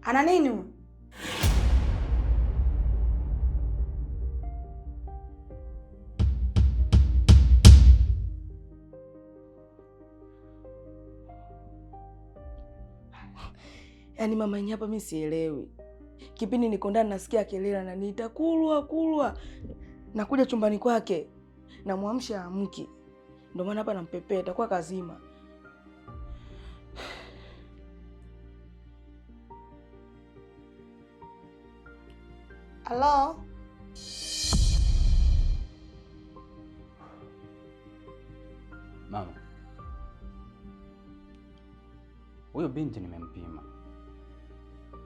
Ana nini huyu? Yaani mama yenyewe hapa mimi sielewi. Kipindi niko ndani nasikia kelele na niita Kulwa Kulwa. Nakuja chumbani kwake. Namwamsha amki. Ndio maana hapa nampepeta kwa kazima. Halo? Mama, huyo binti nimempima,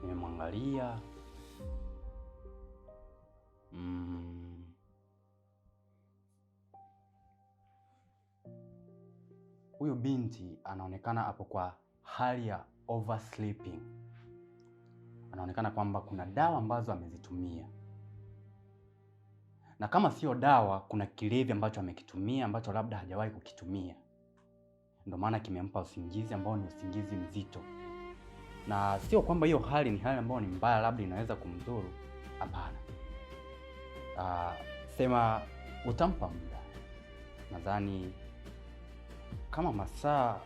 nimemwangalia. Huyu binti anaonekana hapo kwa hali ya oversleeping. Anaonekana kwamba kuna dawa ambazo amezitumia, na kama sio dawa, kuna kilevi ambacho amekitumia ambacho labda hajawahi kukitumia, ndio maana kimempa usingizi ambao ni usingizi mzito. Na sio kwamba hiyo hali ni hali ambayo ni mbaya, labda inaweza kumdhuru. Hapana. Sema utampa muda, nadhani kama masaa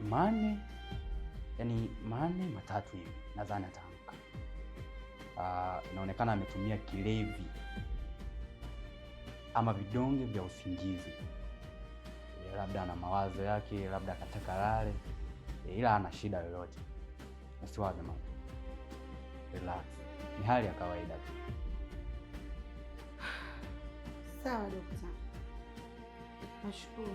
4, yani 4 3 hivi, nadhani ataamka. Inaonekana ametumia kilevi ama vidonge vya usingizi, labda ana mawazo yake, labda akataka lale, ila ana shida yoyote. Usiwaze mama, relax, ni hali ya kawaida tu. Sawa dokta, nashukuru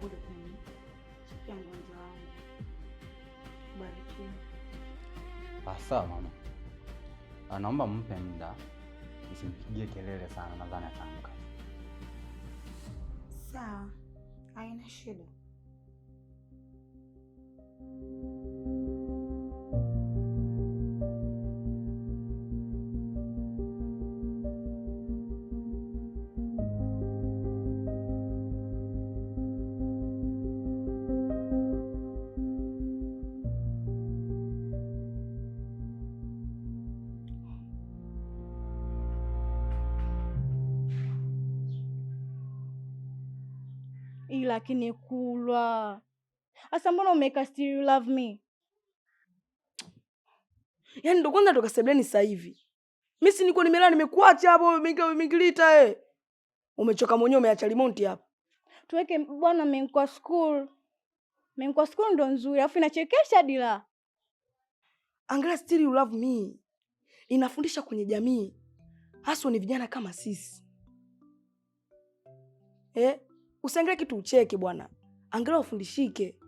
kuja kunichukia mgonjwa wangu. Barikiwa. Sawa mama, naomba mpe muda, msimpigie kelele sana, nadhani ataamka. Sawa, haina shida. Lakini Kulwa, asa mbona umeweka still you love me? Yaani ndo kwanza toka sebleni sasa hivi. Mimi si niko nimelala nimekuacha hapo mingilita eh. Umechoka mwenyewe umeacha remote hapa. Tuweke bwana Menkwa School. Menkwa School ndo nzuri, alafu inachekesha dila. Angalia still you love me. Inafundisha kwenye jamii. Hasa ni vijana kama sisi. Eh? Usiangalie kitu ucheke bwana. Angalia ufundishike.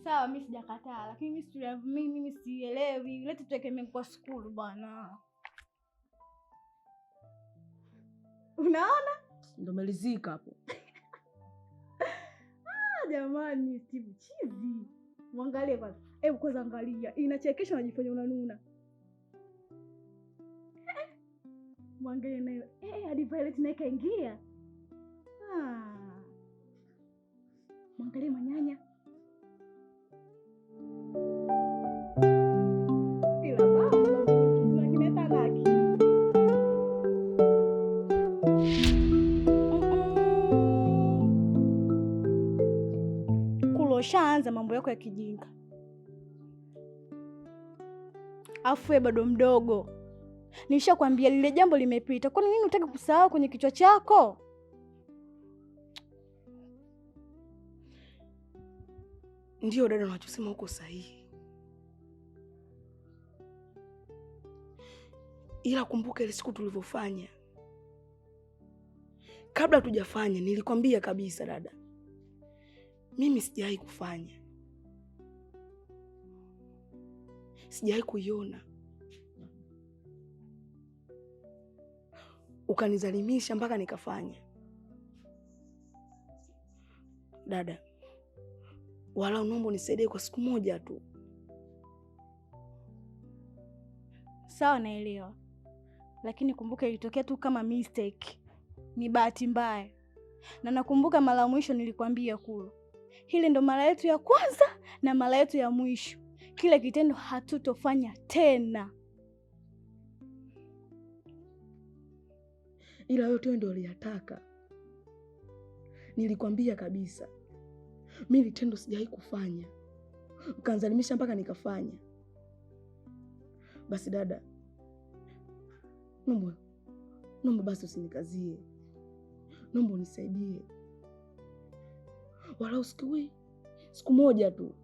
Sawa, mimi sijakataa, lakini mimi still love me mimi sielewi. Leta tuweke Menkwa School bwana. Unaona? Ndo melizika hapo. Ah, jamani, Steve chizi. Mwangalie kwanza. Hebu kwanza angalia. Inachekesha, unajifanya unanuna. Mwangalie nayo. Hadi Violet naye kaingia. Ah. Mwangalie manyanya. Ila baba, lakini hata laki. Kulwa, ushaanza mambo yako ya kijinga. Afu wewe bado mdogo. Nishakwambia lile jambo limepita. Kwani nini unataka kusahau kwenye kichwa chako? Ndiyo dada, unachosema uko sahihi, ila kumbuka ile siku tulivyofanya. Kabla tujafanya, nilikwambia kabisa dada, mimi sijawahi kufanya, sijawahi kuiona. Ukanizalimisha mpaka nikafanya. Dada, walau naomba unisaidie kwa siku moja tu. Sawa, naelewa, lakini kumbuka ilitokea tu kama mistake, ni bahati mbaya. Na nakumbuka mara ya mwisho nilikwambia Kulwa, hili ndo mara yetu ya kwanza na mara yetu ya mwisho. Kile kitendo hatutofanya tena. Ila yote wewe ndio uliyataka. Nilikwambia kabisa mimi litendo sijawahi kufanya, ukanzalimisha mpaka nikafanya. Basi dada, naomba basi usinikazie, naomba unisaidie walau siku moja tu.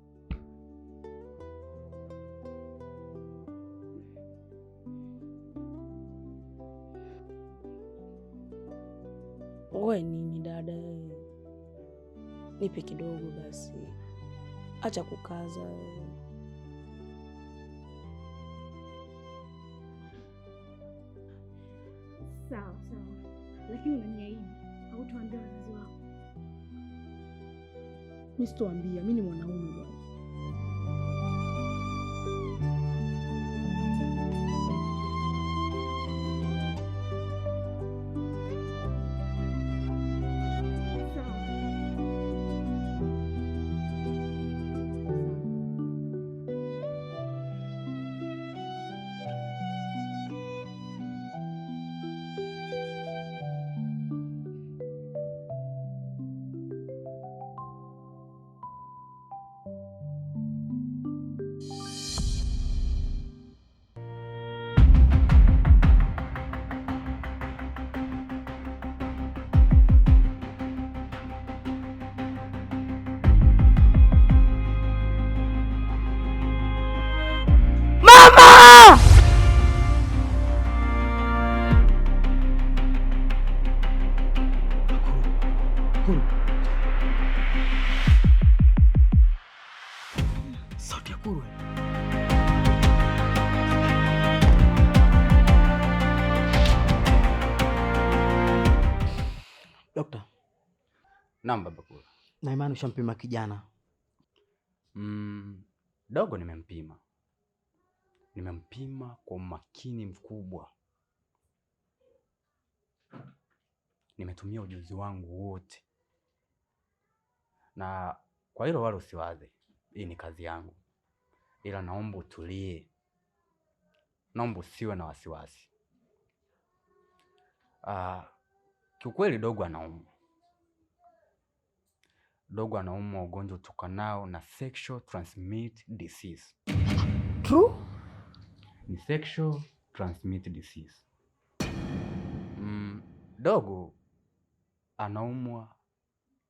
Wewe nini dada, nipe kidogo basi, acha kukaza. Sawa sawa, lakini unaniahidi hautoambia wazazi wako? Mimi sitoambia, mimi ni mwanaume bwana. Mama! Sauti ya Kurwa. Dokta. Naam baba Kurwa. Na imani ushampima kijana? Dogo nimempima. Nimempima kwa umakini mkubwa. Nimetumia ujuzi wangu wote. Na kwa hilo wala usiwaze. Hii ni kazi yangu. Ila naomba utulie. Naomba usiwe na wasiwasi. Kiukweli dogo anaumwa. Dogo anaumwa ugonjwa utokanao na sexual transmitted disease. True? Ni sexual transmitted disease. Dogo anaumwa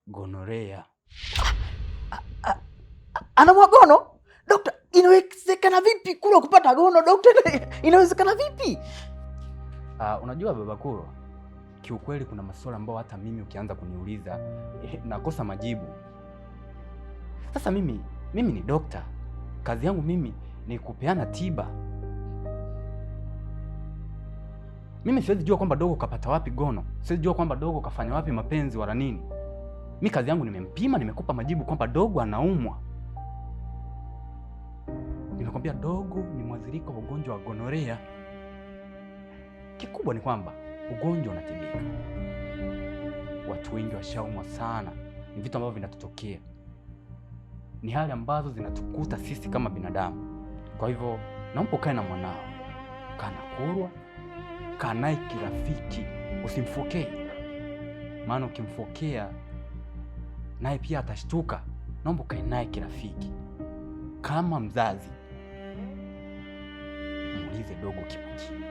gonorea. Anaumwa gono? Dokta, inawezekana vipi Kurwa kupata gono? Dokta, inawezekana vipi? Unajua baba Kurwa, kiukweli kuna maswali ambayo hata mimi ukianza kuniuliza nakosa majibu. Sasa mimi ni dokta. Kazi yangu mimi ni kupeana tiba. Mimi siwezi jua kwamba dogo kapata wapi gono. Siwezi jua kwamba dogo kafanya wapi mapenzi wala nini. Mimi kazi yangu nimempima, nimekupa majibu kwamba dogo anaumwa. Nimekwambia dogo ni mwathirika wa ugonjwa wa gonorea. Kikubwa ni kwamba ugonjwa unatibika. Watu wengi washaumwa sana. Ni vitu ambavyo vinatutokea. Ni hali ambazo zinatukuta sisi kama binadamu. Kwa hivyo naomba ukae na mwanao. Kaa na Kurwa, kaa naye kirafiki, usimfokee. Maana ukimfokea naye pia atashtuka. Naomba ukae naye kirafiki. Kama mzazi, muulize dogo kimakini.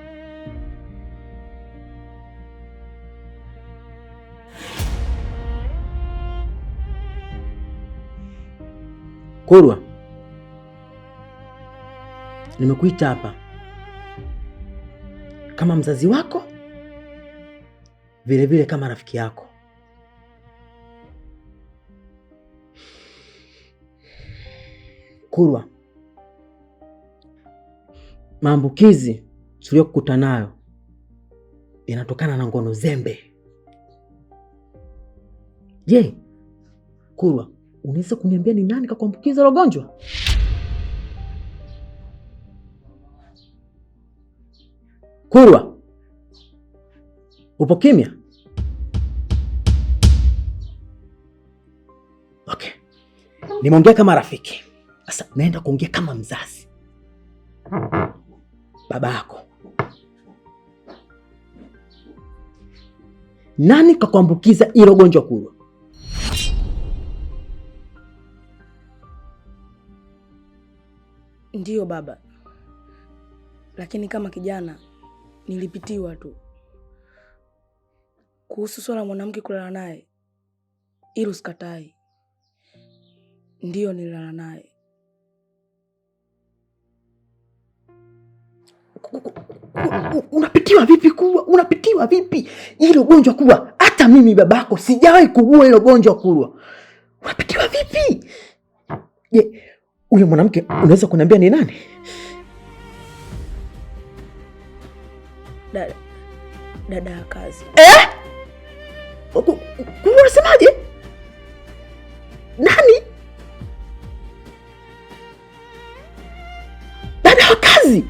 Kurwa, nimekuita hapa kama mzazi wako, vile vile kama rafiki yako. Kurwa, maambukizi tuliyokukuta nayo yanatokana na ngono zembe. Je, Kurwa, unaweza kuniambia ni nani kakuambukiza hilo gonjwa? Kurwa, upo kimya? Okay. Nimeongea kama rafiki. Sasa naenda kuongea kama mzazi, baba yako. Nani kakuambukiza hilo gonjwa Kulwa? Ndiyo baba, lakini kama kijana nilipitiwa tu. Kuhusu swala mwanamke kulala naye, hilo sikatai. Ndiyo, nililala naye. Unapitiwa vipi Kulwa? Unapitiwa vipi hilo gonjwa Kulwa? Hata mimi babako sijawahi kugua hilo gonjwa Kulwa. Unapitiwa vipi? Je, huyo mwanamke unaweza kuniambia ni nani? Dada ya kazi. Eh? Kulwa unasemaje? Nani? Dada wa kazi?